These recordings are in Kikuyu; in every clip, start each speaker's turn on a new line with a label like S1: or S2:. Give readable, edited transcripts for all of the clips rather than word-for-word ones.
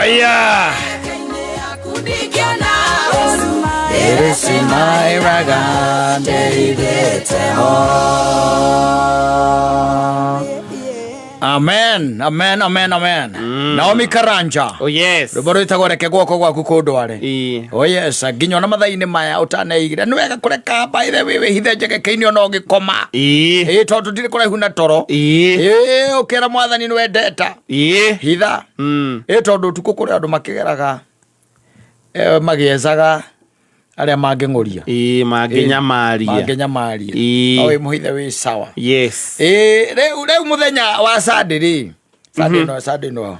S1: Aya. It is my raga Amen, amen, amen, amen. Naomi Karanja.
S2: Oh yes.
S1: Rwĩmbo rwĩtagwo reke guoko gwaku kũndware.
S2: Ĩĩ.
S1: Oh yes, nginya ona mathaa-inĩ maya ũtaneigire nĩ wega kũreka by the way wĩhithe njegeke-inĩ ona ũgĩkoma.
S2: Ĩĩ.
S1: Ĩĩ tondũ ndirĩ kũraihu na toro.
S2: Ĩĩ.
S1: Ĩĩ ũkĩra mwathani nĩ wendeta.
S2: Ĩĩ.
S1: Hitha. Ĩĩ tondũ ũtukũ kũrĩ andũ makĩgeraga magĩecaga arĩa mangĩng'ũria.
S2: Ĩĩ mangĩnyamaria.
S1: Mangĩnyamaria.
S2: Ĩĩ.
S1: No wĩ mũhithe wĩ sawa.
S2: Yes.
S1: Ĩĩ rĩu mũthenya wa Sunday rĩ. Sunday no Sunday no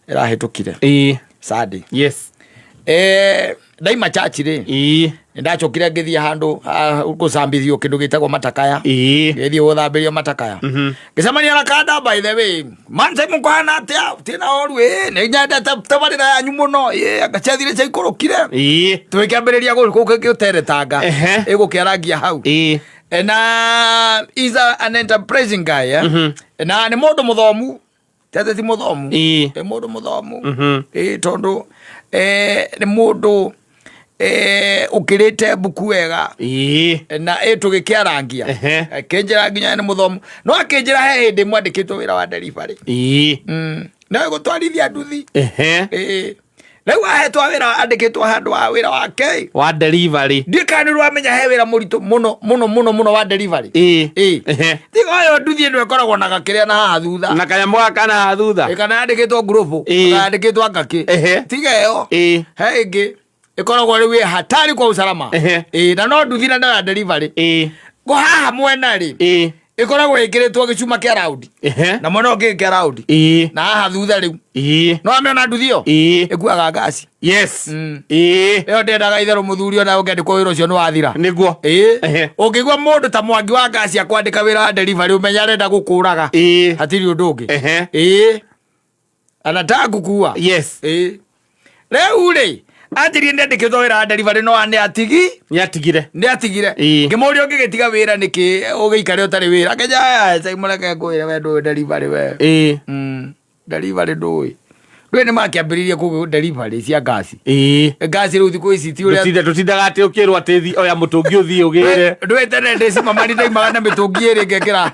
S1: ĩrahĩtũkire.
S2: Ĩĩ.
S1: Sunday.
S2: Yes.
S1: Ndaima church rĩ.
S2: Ĩĩ.
S1: Nĩndacokire ngĩthiĩ handũ gũcambithio kĩndũ gĩtagwo matakaya.
S2: Ĩĩ.
S1: Ngĩthiĩ gũthambĩrio matakaya. Ngĩcemania na kanda by the way. Manze mũkũhana atĩa? Tina ũru ĩĩ nĩ nyendete tabarĩra yanyu mũno. Ĩĩ anga ciathire ciaikũrũkire.
S2: Ĩĩ.
S1: Tũgĩkĩambĩrĩria gũteretanga. Ĩgũkĩarangia hau.
S2: Ĩĩ.
S1: Na is an enterprising guy eh? Na nĩ mũndũ mũthomu. Tete ti mũthomu.
S2: Ĩĩ.
S1: Nĩ mũndũ mũthomu. Ĩĩ tondũ nĩ mũndũ ũkĩrĩte mbuku wega.
S2: Ĩĩ.
S1: Na ĩ tũgĩkĩarangia. Akĩnjĩra nginya nĩ mũthomu. No akĩnjĩra he hĩndĩ mwandĩkĩtwo wĩra wa delivery.
S2: Ĩĩ.
S1: No ĩgũtwarithia nduthi. Ĩĩ. Rĩu ahetwo wĩra andĩkĩtwo handũ wa wĩra wake.
S2: Wa delivery.
S1: Ndiũĩ kana nĩ ũramenya he wĩra mũritũ mũno mũno mũno mũno wa delivery.
S2: Ĩĩ.
S1: Ĩĩ. Tiga ũyũ nduthi ĩno ĩkoragwo na gakĩrĩa na haha thutha.
S2: Na kanyamũ gaka kana haha thutha.
S1: Ĩ kana yandĩkĩtwo ngurubu.
S2: Ĩĩ.
S1: Kana yandĩkĩtwo angakĩ. Tiga ĩyo.
S2: Ĩĩ.
S1: He ĩngĩ ĩkoragwo rĩu ĩ hatari kwa usalama. Ĩĩ na no nduthi na no ya delivery.
S2: Ĩĩ.
S1: Ko haha mwena rĩ.
S2: Ĩĩ.
S1: Ĩkoragwo ĩkĩrĩtwo gĩcuma kĩa raundi. Na mwena ũngĩ kĩa raundi.
S2: Ĩĩ.
S1: Na haha thutha rĩu.
S2: Ĩĩ.
S1: No amĩona nduthi ĩyo?
S2: Ĩĩ.
S1: Ĩkuaga ngasi.
S2: Yes. Ĩĩ.
S1: Ĩyo ndĩendaga itherũ mũthuri ona ũngĩandĩkwo wĩra ũcio nĩ wathira.
S2: Nĩguo.
S1: Ĩĩ. Ũngĩigua mũndũ ta Mwangi wa ngasi akwandĩka wĩra wa delivery ũmenye arenda gũkũraga.
S2: Ĩĩ.
S1: Hatirĩ ũndũ ũngĩ. Ĩĩ. Anataka gũkua.
S2: Yes.
S1: Ĩĩ. Rĩu rĩ, anjirie nĩ andĩkĩtwo wĩra wa delivery no nĩ atigi.
S2: Nĩ atigire.
S1: Nĩ atigire.
S2: Ĩĩ.
S1: Ngĩmũria ũngĩgĩtiga wĩra nĩkĩ ũgĩikare ũtarĩ wĩra. Akĩnjĩra aya cai mũreke ngwĩre we ndũĩ delivery we.
S2: Ĩĩ.
S1: Delivery ndũĩ. Ndũĩ nĩ makĩambĩrĩirie kũ delivery cia ngasi.
S2: Ĩĩ.
S1: Ngasi rĩu thikũ ici ti ũrĩa
S2: Tũtindaga atĩ ũkĩrwo atĩ oya mũtũngi ũthiĩ ũgĩre.
S1: Ndũĩ tene ndĩ cimamani ndaimaga na mĩtũngi ĩrĩ ngekĩra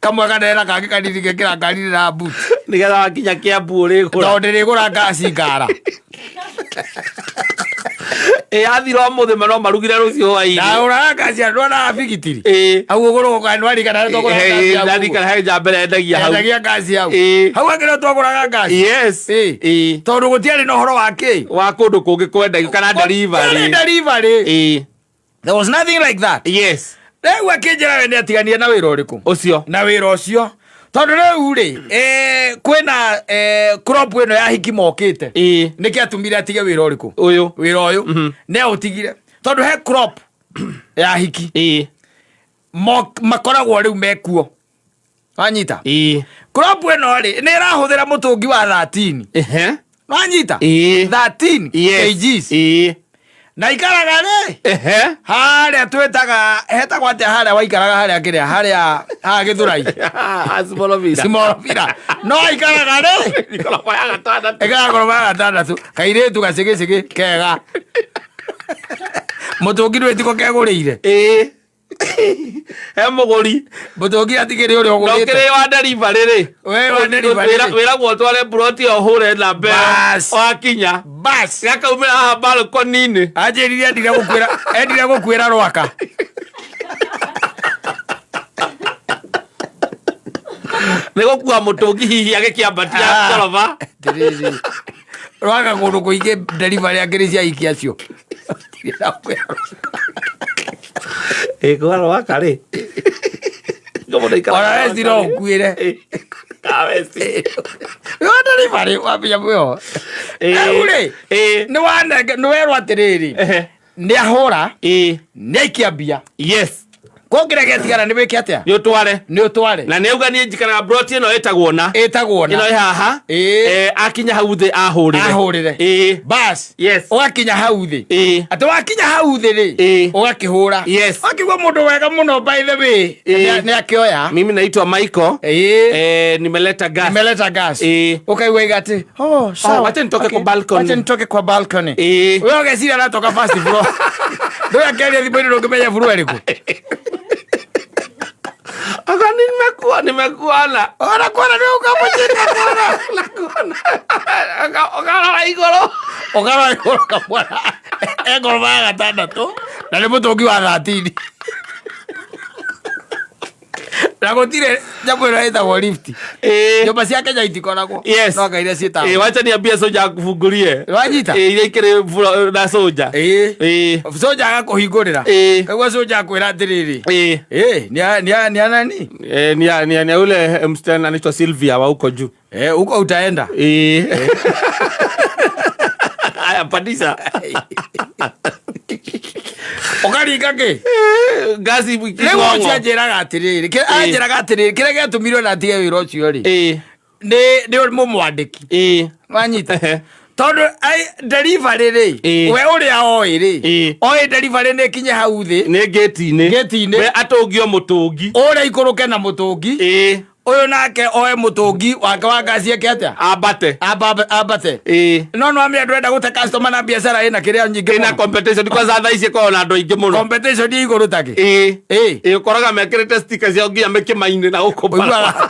S1: kamwe kanene na kangĩ kanini ngekĩra ngari-inĩ na boot.
S2: Nĩgetha wakinya Kiambu ũrĩgũra.
S1: Tondũ ndĩrĩgũra ngasi ngara.
S2: Ĩ yathira ũmũthĩ no marugire rũciũ hwaĩ-inĩ.
S1: Ndagũraga ngasi ya ndwonaga bigitiri.
S2: Ĩ.
S1: Hau ũgũrũ nwarikana nĩ twagũraga ngasi hau.
S2: Ndarikana he nja mbere endagia hau.
S1: Endagia ngasi hau.
S2: Ĩ.
S1: Hau angĩ no twagũraga ngasi.
S2: Yes.
S1: Ĩ.
S2: Ĩ.
S1: Tondũ gũtiarĩ na ũhoro wa kĩ.
S2: Wa kũndũ kũngĩ kwendagio kana delivery.
S1: Gũtiarĩ delivery.
S2: Ĩ.
S1: There was nothing like that.
S2: Yes.
S1: Rĩu akĩnjĩra we nĩ atiganie na wĩra ũrĩkũ?
S2: Ũcio.
S1: Na wĩra ũcio. Tondũ rĩu rĩ, kwĩna crop ĩno ya hiki mokĩte.
S2: Ĩ.
S1: Nĩkĩ atũmire atige wĩra ũrĩkũ?
S2: Ũyũ.
S1: Wĩra ũyũ. Nĩ aũtigire. Tondũ he crop ya hiki.
S2: Ĩ.
S1: Makoragwo rĩu mekuo. Wanyita?
S2: Ĩ.
S1: Crop ĩno rĩ, nĩ ĩrahũthĩra mũtũngi wa 13. Wanyita?
S2: Ĩ.
S1: 13
S2: Yes.
S1: kgs.
S2: Ĩ.
S1: Na ikaraga rĩ harĩa twĩtaga hetagwo atĩa harĩa waikaraga harĩa kĩrĩa harĩa haha Gĩthũrai.
S2: Small
S1: Small No aikaraga rĩ
S2: Ngoroba ya gatandatũ.
S1: Ikaraga ngoroba ya gatandatũ. Kairĩtu gacĩgĩcĩgĩ kega. Mũtũngi ndwĩtiko kegũrĩire.
S2: Ĩ. He mũgũri.
S1: Mũtũngi atigĩrĩ ũrĩa ũgũrĩte.
S2: Ndũkĩrĩ wa delivery rĩ.
S1: We wa delivery rĩ.
S2: Wĩragwo ũtware plot ĩyo ũhũre namba ĩyo.
S1: Bas.
S2: Wakinya.
S1: Bas.
S2: Gakaumĩra haha balcony-inĩ.
S1: Anjĩrire endire gũkuĩra endire gũkuĩra rwaka.
S2: Nĩ gũkua mũtũngi hihi agĩkĩambatia ngoroba.
S1: Atĩrĩrĩ. Rwaka kũndũ kũingĩ delivery akĩrĩ cia iki acio.
S2: Ĩ kwa rwaka rĩ.
S1: Ona weci no ũkuĩre.
S2: Kaweci.
S1: Wa delivery wambia mwĩho. Rĩu rĩ, nĩ wanenge nĩ werwo atĩrĩrĩ. Nĩ ahũra.
S2: Ĩ.
S1: Nĩ aikia mbia.
S2: Yes.
S1: Ko kĩrĩa gĩatigara nĩ wĩke atĩa?
S2: Nĩ ũtware.
S1: Nĩ ũtware.
S2: Na nĩ auga niĩ njikaraga broti ĩno ĩtagwo na.
S1: Ĩtagwo na.
S2: Ĩno ĩ haha.
S1: Ĩĩ.
S2: Akinya hau thĩ ahũrĩre.
S1: Ahũrĩre.
S2: Ĩĩ.
S1: Bas.
S2: Yes.
S1: Ũgakinya hau thĩ.
S2: Ĩĩ.
S1: Atĩ wakinya hau thĩ rĩ.
S2: Ĩĩ.
S1: Ũgakĩhũra.
S2: Yes.
S1: Wakĩigua mũndũ wega mũno by the way.
S2: Ĩĩ.
S1: Nĩ akĩoya.
S2: Mimi naitwa Michael.
S1: Ĩĩ.
S2: Nimeleta gas.
S1: Nimeleta gas.
S2: Ĩĩ.
S1: Ũkaigua iga atĩ, oh, sawa.
S2: Wacha nitoke kwa balcony.
S1: Wacha nitoke kwa balcony.
S2: Ĩĩ.
S1: We ũgeciria aratoka first floor. Ndũĩ akĩaria thimũ-inĩ ndũngĩmenya floor ĩrĩkũ.
S2: Aka nimekuona.
S1: Ũrakuona nĩ ũkamũcĩra kuona.
S2: Nakuona. Ũkarora igũrũ.
S1: Ũkarora igũrũ ũkamwona. E ngoroba ya gatandatũ na nĩ mũtũngi wa 13. Na gũtirĩ nyamũ ĩno ĩtagwo lift.
S2: Ĩĩ.
S1: Nyũmba cia Kenya itikoragwo.
S2: Yes.
S1: No anga iria ciĩtagwo.
S2: Ĩĩ, wacha niambie soja akufungulie.
S1: Wanyita?
S2: Ĩĩ, iria ikĩrĩ na soja.
S1: Ĩĩ.
S2: Ĩĩ.
S1: Soja agakũhingũrĩra.
S2: Ĩĩ.
S1: Kaigua soja akwĩra atĩrĩrĩ.
S2: Ĩĩ.
S1: Ĩĩ, nĩ a nani?
S2: Ni ya ule msichana anaitwa Sylvia wa huko juu.
S1: Huko utaenda.
S2: Ĩĩ. Aya, pandisha.
S1: Ũkaringa kĩ?
S2: Ngaci
S1: Rĩu ũcio anjĩraga atĩrĩrĩ, anjĩraga atĩrĩrĩ, kĩrĩa gĩatũmire ona atige wĩra ũcio rĩ, nĩ mũmwandĩki.
S2: Ĩĩ.
S1: Wanyita?
S2: Ehe.
S1: Tondũ delivery rĩ,
S2: Ĩĩ.
S1: we ũrĩa oĩ rĩ,
S2: Ĩĩ.
S1: oĩ delivery nĩ ĩkinye hau thĩ,
S2: Nĩ ngĩti-inĩ.
S1: Ngĩti-inĩ.
S2: We atũngio mũtũngi.
S1: Ũrĩa ikũrũke na mũtũngi.
S2: Ĩĩ.
S1: Ũyũ nake oe mũtũngi wake wa ngaci eke atĩa?
S2: Ambate.
S1: Ambate.
S2: Ĩĩ.
S1: No no amĩ andũ enda gũte customer na biacara ĩna kĩrĩa nyingĩ
S2: Ĩna
S1: mũno.
S2: competition kwanza thaa ici ĩkoragwo na andũ aingĩ mũno.
S1: Competition ĩ igũrũ takĩ.
S2: Ĩĩ.
S1: Ĩĩ.
S2: Ĩĩ, ũkoraga mekĩrĩte sticker ciao nginya mĩkĩma-inĩ na gũkũ
S1: Ũiguaga
S2: bara.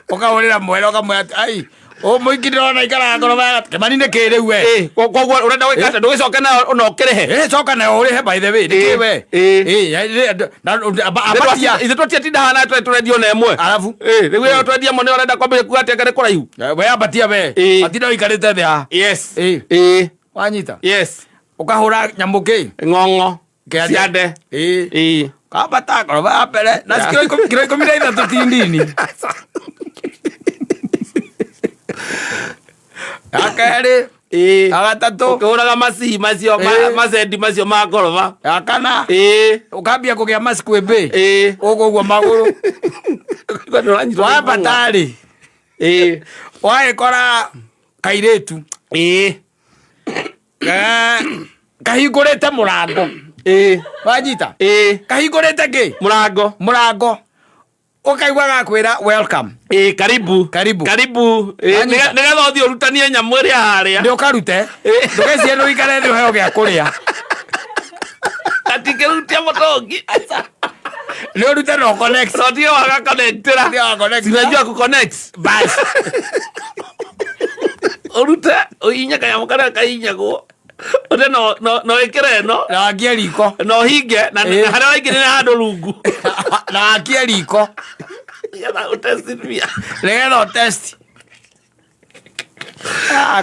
S1: ũkahũrĩra mwene ũkamwĩra atĩ, ai mũingĩ ndĩrona ikaraga ngoroba ya Kĩmani nĩ kĩ rĩu we?
S2: Ĩĩ, koguo ũrenda gwĩka atĩa? Ndũgĩcoke nayo na ũkĩrĩhe.
S1: Ĩĩ, coka nayo ũrĩhe by the way, nĩ kĩ we?
S2: Ĩĩ.
S1: Ĩĩ, na ambatia.
S2: Ithuĩ tũtiatinda haha na tũrendio na ĩmwe.
S1: Arabu?
S2: Ĩĩ, rĩu ĩyo twendia ĩmwe nĩyo ũrenda kwambĩrĩria kuga atĩ anga nĩ kũraihu.
S1: We ambatia we.
S2: Ĩĩ.
S1: Atinda ũikarĩte thĩ haha.
S2: Yes.
S1: Ĩĩ.
S2: Ĩĩ.
S1: Wanyita?
S2: Yes.
S1: Ũkahũra nyamũ kĩ?
S2: Ng'ong'o.
S1: Kĩande.
S2: Ciande.
S1: Ĩĩ.
S2: Ĩĩ.
S1: Kambata ngoroba ya mbere na kiro 13 ti nini. Ya kerĩ,
S2: Ĩĩ.
S1: ya gatatũ,
S2: Ũkĩhũraga macii macio
S1: Ĩĩ.
S2: macendi macio ma ngoroba.
S1: ya kana,
S2: Ĩĩ.
S1: ũkambia kũgĩa macikwĩmbĩ.
S2: Ĩĩ.
S1: Ũguo ũguo magũrũ.
S2: Ũkaigua nĩũranyitwo nĩ
S1: Wambata rĩ,
S2: Ĩĩ.
S1: wagĩkora kairĩtu.
S2: Ĩĩ.
S1: Kahingũrĩte mũrango.
S2: Ĩĩ.
S1: Wanyita?
S2: Ĩĩ.
S1: Kahingũrĩte kĩ?
S2: Mũrango.
S1: Mũrango. Ũkaigua gakwĩra welcome.
S2: Ĩĩ, karibu.
S1: Karibu.
S2: Karibu. Ĩĩ,
S1: Wanyita?
S2: nĩgetha ũthiĩ ũrutanie nyamũ ĩrĩa harĩa.
S1: Nĩ ũkarute.
S2: Ĩĩ.
S1: Ndũgecirie nĩ ũikare thĩ ũheo gĩa kũrĩa.
S2: Atingĩrutia mũtũngi.
S1: Nĩ ũrute na ũconnect.
S2: Na ũtige waga connectĩra.
S1: Ũtige wa connect.
S2: Sinajua kuconnect.
S1: Bas.
S2: Ũrute ũhinye kanyamũ karĩa kahinyagwo. Ũte no ĩkĩre ĩno.
S1: Na wakie riko.
S2: Na ũhinge na
S1: Ĩĩ.
S2: na harĩa waingĩrĩra handũ rungu.
S1: Na wakie riko.
S2: Nĩgetha ũtestithia.
S1: Nĩgetha ũtest.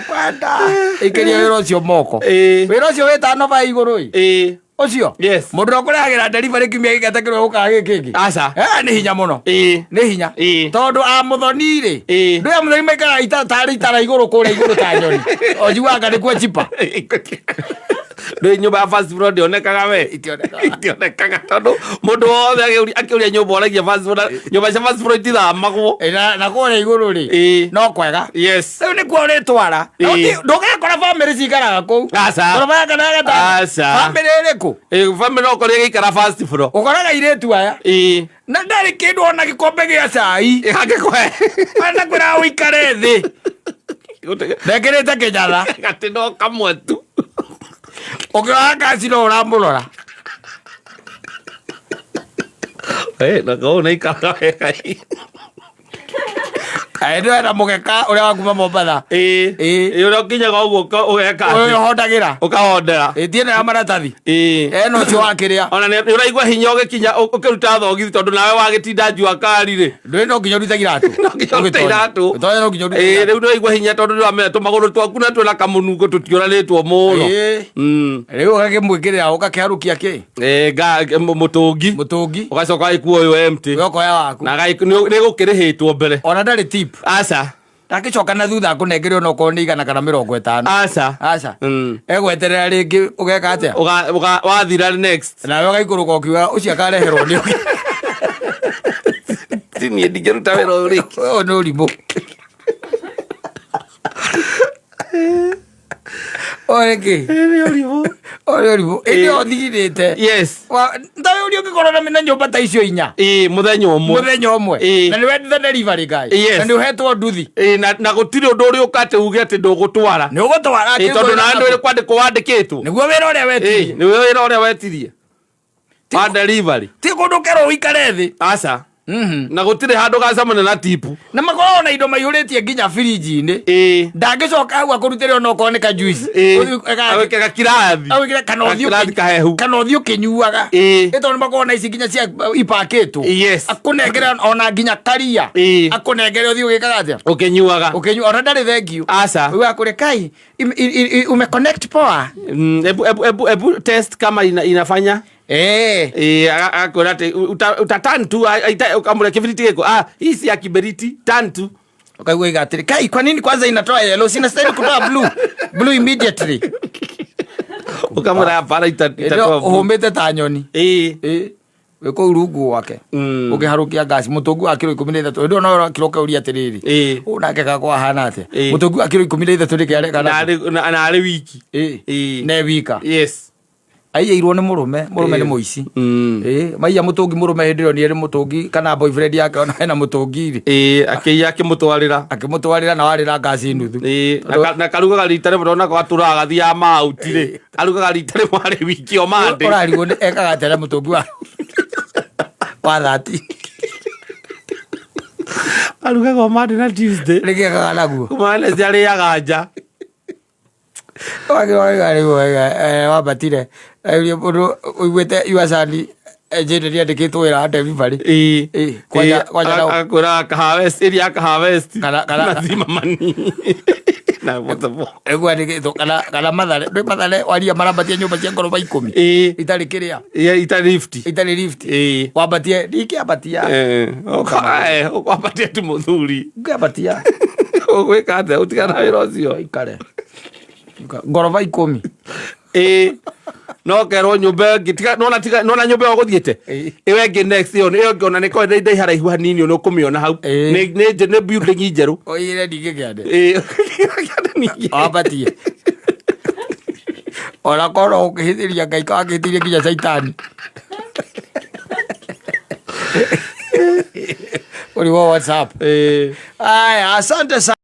S1: Kwenda. Ikĩria wĩra ũcio moko.
S2: Ĩĩ.
S1: Wĩra ũcio wĩtano ba igũrũ ĩ.
S2: Ĩĩ.
S1: Ũcio.
S2: Yes.
S1: Mũndũ ũrĩa ũkũrehagĩra delivery kiumia gĩkĩ atakĩrwo gũkaga gĩkĩ kĩngĩ.
S2: Aca.
S1: Nĩ hinya mũno.
S2: Ĩĩ.
S1: Nĩ hinya.
S2: Ĩĩ.
S1: Tondũ a mũthoni rĩ.
S2: Ĩĩ.
S1: Ndũĩ a mũthoni maikaraga tarĩ itara igũrũ kũrĩa igũrũ ta nyoni. Ũnjiguaga nĩkuo chipa.
S2: Ndũĩ nyũmba ya first floor ndĩonekaga we.
S1: Itionekaga.
S2: Itionekaga tondũ mũndũ wothe akĩũria nyũmba oragia first floor. Nyũmba cia first floor itithamagwo.
S1: Na kũrĩa igũrũ rĩ.
S2: Ĩĩ.
S1: No kwega.
S2: Yes.
S1: Rĩu nĩkuo ũrĩtwara.
S2: Ĩĩ.
S1: Ndũgakora bamĩrĩ cikaraga kũu.
S2: Aca.
S1: Ngoroba ya kana ya gatano.
S2: Aca.
S1: Bamĩrĩ ĩrĩkũ?
S2: Ĩĩ, bamĩrĩ no ũkorwo ĩgĩikara first floor.
S1: Ũkoraga airĩtu aya.
S2: Ĩĩ.
S1: Na ndarĩ kĩndũ ona gĩkombe gĩa cai.
S2: Angĩkũhe.
S1: Enda kwĩra ũikare thĩ. Ndekĩrĩte kĩnyatha.
S2: Gatĩ no kamwe tu.
S1: Ũkĩoya ngaci no ũramũrora.
S2: Ĩĩ, na kũu nĩ ikaraga wega.
S1: Ndĩrenda mũgeka ũrĩa wa kuma Mombatha.
S2: Ĩĩ.
S1: Ĩĩ.
S2: Ĩĩ, ũrĩa ũkinyaga ũguo ũgeka atĩ.
S1: Ũyũ ũhondagĩra.
S2: Ũkahondera.
S1: Ĩĩ, ti ĩno ya maratathi.
S2: Ĩĩ.
S1: Ĩno ũcio wa kĩrĩa.
S2: Ona nĩ ũraigua hinya ũgĩkinya ũkĩruta thogithi tondũ nawe wagĩtinda njua kari rĩ.
S1: Ndũĩ no nginya ũrute iratũ.
S2: No nginya ũrute iratũ.
S1: Ũgĩtonya no nginya ũrute
S2: Ĩĩ,
S1: iratũ.
S2: rĩu nĩũraigua hinya tondũ nĩũramenya tũmagũrũ twaku na twĩna kamũnungo tũtiũranĩtwo mũno.
S1: Ĩĩ. Rĩu ũgakĩmwĩkĩrĩra ũgakĩharũkia kĩ?
S2: Ĩĩ, mũtũngi.
S1: Mũtũngi.
S2: Ũgacoka ũgagĩkua ũyũ empty.
S1: We ũkoya waku.
S2: Na nĩgũkĩrĩhĩtwo mbere.
S1: Ona ndarĩ tip.
S2: Aca.
S1: Ndangĩcoka na thutha akũnengere ona okorwo nĩ 100 kana 50.
S2: Aca.
S1: Aca. Egweterera rĩngĩ ũgeka atĩa?
S2: Wathira next.
S1: Nawe ũgaikũrũka ũkiuga ũcio akareherwo nĩ ũngĩ.
S2: Ti niĩ ndingĩruta wĩra ũyũ rĩngĩ.
S1: Ũyũ nĩ ũrimũ. Ũyũ nĩ kĩ?
S2: Nĩ ũrimũ.
S1: Ũyũ nĩ ũrimũ. Ĩndĩ ũthigithĩte.
S2: Yes.
S1: Ndayũria ũngĩkorwo na nyũmba ta icio inya.
S2: Ĩĩ, mũthenya ũmwe.
S1: Mũthenya ũmwe.
S2: Ĩĩ.
S1: Na nĩ wendete delivery guy.
S2: Yes.
S1: Na nĩ ũhetwo nduthi.
S2: Ĩĩ, na gũtirĩ ũndũ ũrĩ ũka atĩ uge atĩ ndũgũtwara.
S1: Nĩ ũgũtwara.
S2: Ĩĩ, tondũ na ndũrĩ kwandĩkwo wandĩkĩtwo.
S1: Nĩguo wĩra ũrĩa
S2: Ĩĩ,
S1: wetirie.
S2: nĩwe wĩra ũrĩa wetirie. Wa delivery.
S1: Ti kũndũ kerwo ũikare thĩ.
S2: Aca. Na gũtirĩ handũ gacemania na tipu.
S1: Na makoragwo na indo maihũrĩtie nginya birinji-inĩ.
S2: Ĩĩ.
S1: Ndangĩcoka hau akũrutĩre ona okorwo nĩ ka juice.
S2: Ĩĩ.
S1: Ũthiĩ
S2: Agwĩkĩra gakirathi.
S1: Agwĩkĩra kana ũthiĩ
S2: Gakirathi kahehu.
S1: kana ũthiĩ ũkĩnyuaga.
S2: Ĩĩ.
S1: Ĩ tondũ nĩ makoragwo na ici nginya cia ipakĩtwo.
S2: Yes.
S1: Akũnengere ona nginya karia.
S2: Ĩĩ.
S1: Akũnengere ũthiĩ ũgĩkaga atĩa?
S2: Ũkĩnyuaga.
S1: Ũkĩnyua ona ndarĩ thengiũ.
S2: Aca.
S1: Ũguo akũrĩ kai umeconnect poa.
S2: Ebu, ebu, ebu, ebu test kama inafanya.
S1: Eh.
S2: Ĩĩ, agakwĩra atĩ utaturn tu ũkamũria kĩbiriti gĩkũ. Ah, hii si ya kiberiti, turn tu.
S1: Ukaigua iga atĩrĩ kai kwa nini kwanza inatoa yellow sina stahili kutoa blue blue immediately.
S2: Ũkamwĩra hapana itatoa blue.
S1: Ũhũmĩte ta nyoni.
S2: Ĩĩ.
S1: Ĩĩ. Wĩ kũu rungu gwake. Ũkĩharũkia ngaci mũtũngi wa kiro 13 hĩndĩ ĩyo no ũrakĩroka ũrie atĩrĩrĩ.
S2: Ĩĩ.
S1: Ũũ nake gakwa ahana atĩa?
S2: Ĩĩ.
S1: Mũtũngi wa kiro 13 nĩkĩ areka
S2: Na
S1: naguo?
S2: na arĩ wiki.
S1: Ĩĩ.
S2: Ĩĩ.
S1: Ne wika.
S2: Yes.
S1: Aiyĩirwo nĩ mũrũme, mũrũme nĩ mũici. Ĩĩ, maiya mũtũngi mũrũme hĩndĩ ĩyo nĩerĩ mũtũngi kana boyfriend yake ona hena mũtũngi rĩ.
S2: Ĩĩ, akĩiya akĩmũtwarĩra.
S1: Akĩmũtwarĩra na warĩra ngaci nuthu.
S2: Ĩĩ, na karugaga rita rĩmwe tondũ nako gatũraga gathiaga mauti rĩ. Arugaga rita rĩmwe arĩ wiki o Monday.
S1: Ũrarigwo nĩ ekaga atĩa na mũtũngi wa 30.
S2: Arugaga o Monday na Tuesday.
S1: Nĩkĩ ekaga naguo?
S2: Kuma Wednesday arĩaga nja.
S1: Wambatire mũndũ ũiguĩte yuacani njĩndĩ nĩandĩkĩtwo wĩra wa delivery.
S2: Ĩĩ.
S1: Ĩĩ, kwanja kwanja na
S2: Agakwĩra akaharvest, ĩrĩa akaharvest.
S1: Kana-
S2: Na simamani. Na botobo.
S1: Nĩguo andĩkĩtwo kana Mathare, ndũĩ Mathare waria marambatia nyũmba cia ngoroba 10.
S2: Ĩĩ.
S1: Itarĩ kĩrĩa.
S2: Ĩĩ, itarĩ lift.
S1: Itarĩ lift.
S2: Ĩĩ.
S1: Wambatie, ndingĩambatia.
S2: Ũkwambatia tu mũthuri.
S1: Ngĩambatia.
S2: Ũgwĩka atĩa? Ũtigana na wĩra ũcio.
S1: Ikare. Ngoroba 10.
S2: Ĩĩ. No kerwo nyũmba ĩngĩ tiga nona tiga nona nyũmba ĩyo ũgũthiĩte.
S1: Ĩĩ.
S2: Ĩyo ĩngĩ next ĩyo ĩyo ĩngĩ ona nĩkorwo nĩ ndaiha haraihu hanini nĩ ũkũmĩona hau.
S1: Ĩĩ.
S2: Nĩ building njerũ.
S1: Oigire ndingĩkĩande.
S2: Ĩĩ. Ningĩ.
S1: Wambatie. Ona korwo ũkĩhĩtĩria Ngai wakĩhĩtĩirie nginya caitani. Ũrĩ wa WhatsApp.
S2: Ĩĩ.
S1: Aya, asante sana.